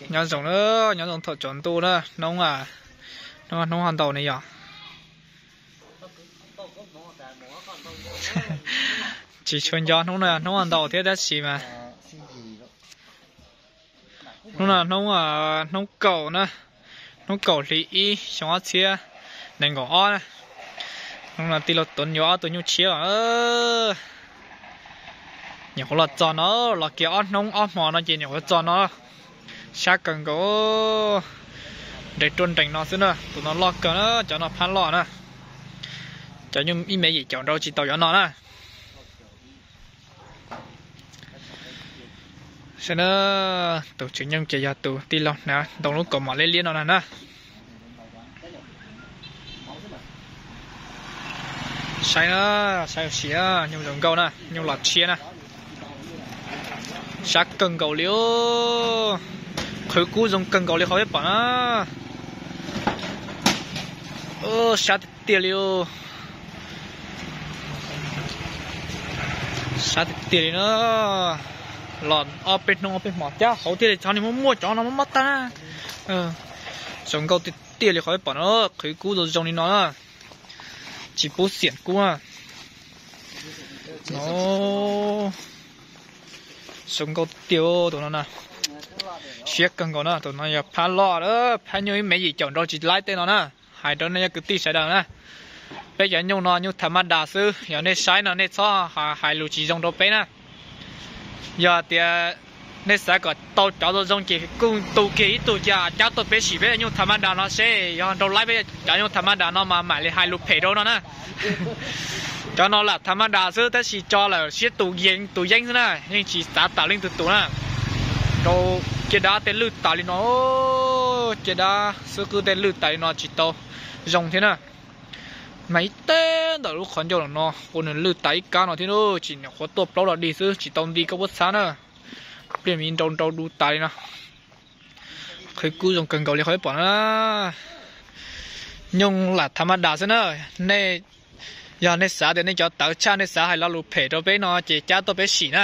Nyob zoo na, nyob zoo thaum tsaus ntuj na, hnub, hnub ho ntaus ne yom. Tsis tshua nco hnub no hnub ho ntaus thiab tab sis mas hnub no hnub, hnub kaum na, hnub kaum hli ib xyoo ob txhiab nees nkaum ob na. Hnub no tij laug Tuav yuav ob tug nyuj tshiab los. Nyuam qhuav los txog no, los kiag ob hnub ob hmo no ces nyuam qhuav txog no. Sab kawg nkaus, nres ruaj nrees no xwb na, tus no loj kawg na, cov no phab loj na. Cov nyuj ib mev yim caum nrau tsis tau cov no na. Saib na, tus tswv nyooj ces yog tus tij laug hnav ntoo lub kaus mom liab liab no na na. Saib na, saib ua si, nyuj zoo nkauj na, nyuj los tshiab na. Sab kawg nkaus li, qhwv kub zoo kawg nkaus li qhov peb pom na. Sab tiag tiag li. Sab tiag tiag li na. Los ob peb hnub ob peb hmo cab hauv thiaj li txog, nws muaj muaj cov no mob mob tag na. Zoo nkauj tiag tiag li qhov peb pom no, qhwv kub zoo zoo li no na. Tsis pub xiam kub na. Zoo nkauj tiag tus no na. Siab kawg nkaus na, tus no yog phab loj, phab nyuj ib mev yim caum nrau tsis laib tej no na. Hais rau nej cov kwv tij sawv daws na, peb cov nyuj no nyuj tha maj das xwb, yog nej saib no nej txhob hais lus tsis zoo rau peb na. Yog tias nej xav kom tau cov zoo zoo ces kuj tu kiag ib tug cia cab tuaj peb sim peb nyuj tha maj das no seb yog nrau laib peb cov nyuj tha maj das no mas mam li hais lus phem rau no na. Cov no lam tha maj das xwb tab sis tso lawm siab tus yeeb tus yeeb xwb na, yeej tsis xav tawm leej twg tus na. Rau caj dab tej lwj tas li no, caj dab xwb qwb tej lwj tas li no tsis tau zoo thiab na. Mas ib teg ntawm lub qhov ncauj no ua nws lwj tas ib kab no thiab, tsis nyuam qhuav tuaj plaub los dig xwb tsis tau nti koj puab txhab na. Pliaj me nrau nrau du tas li no. Qhwv kub zoo kawg nkaus li qhov peb pom na. Nyuj lam tha maj das xwb na. Nej, yog nej xav tias nej cov tawv tshaj nej xav hais lo lus phem rau peb no ces cab tuaj peb sim na.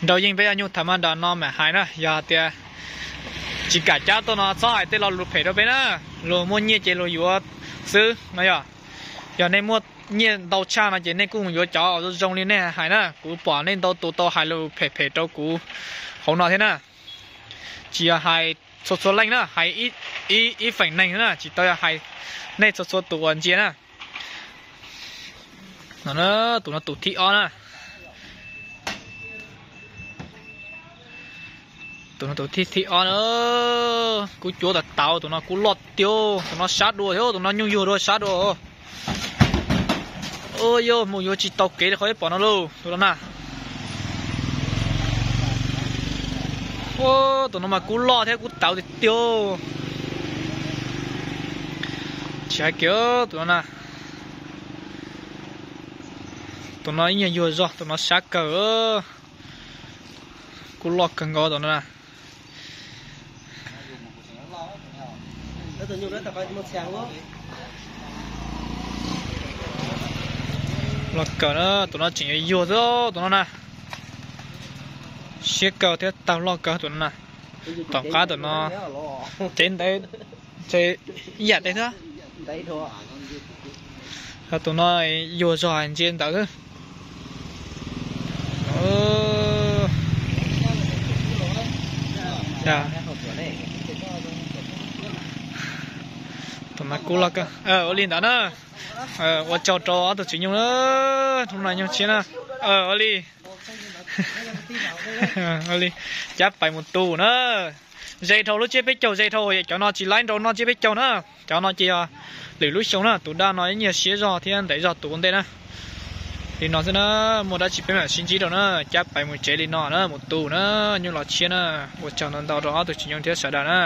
Nrau yeej peb yog nyuj tha maj das no mam hais na, yog tias tsis kam cab tuaj no txhob hais tej lo lus phem rau peb na. Luag muaj nyiaj ces luag yuav xwb no yog. Yog nej muaj nyiaj ntau tshaj no ces nej kuj mus yuav cov zoo zoo li nej hais na, kuv pom nej ntau tus tau hais lus phem phem rau kuv hauv no thiab na. Tsis yog hais txhua txhua leej na, hais ib feem neeg na, tsis tau yog hais nej txhua txhua tus uas ntsia na. Tus no tus thib ob na. Tus no tus thib thib ob na. Kub cuab tas tas, tus no kub loj tiag, tus no sab dua thiab, tus no nyuj yuag dua sab dua. Yog mus yuav tsis tau kev li qhov peb pom no lauj, tus no na. Tus no mas kub loj thiab kub tawv tiag tiag. Tsis hais kiag tus no na. Tus no ib nyuag yuag zog, tus no sab kawg. Kub loj kawg nkaus tus no na. Loj kawg na, tus no tseem yuag yuag xwb tus no na. Siab kawg thiab taug loj kawg tus no na. Tom qab tus no cev ntawd ib yam tej xwb. Tus no yuag zog ntsia ntawd xwb. Tus no kub loj kawg. Ua li ntawd na. Ua tsaug rau ob tug tswv nyuj na. Hnub no nyuag tshiab na. Ua li, ua li, cab pais mus tu na. Ze dhau lub tsiab peb caug, ze dhau, cov no tsis laib nrau noj tsiab peb caug na. Cov no ces yog lwm lub xyoo na, tus daj no ib nyuag siab zog thiab ntev zog tus ua ntej na. Li no xwb na, muaj dab tsi peb mam sib ntsib rau na, cab pais mus tsev li no na, mus tu na, nyuj los tshiab na. Ua tsaug ntau ntau rau ob tug tswv nyuj thiab sawv daws na,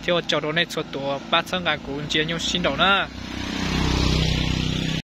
thiab ua tsaug rau nej txhua tus pab txhawb nqa kuv ntsia nyuj sib nraus na.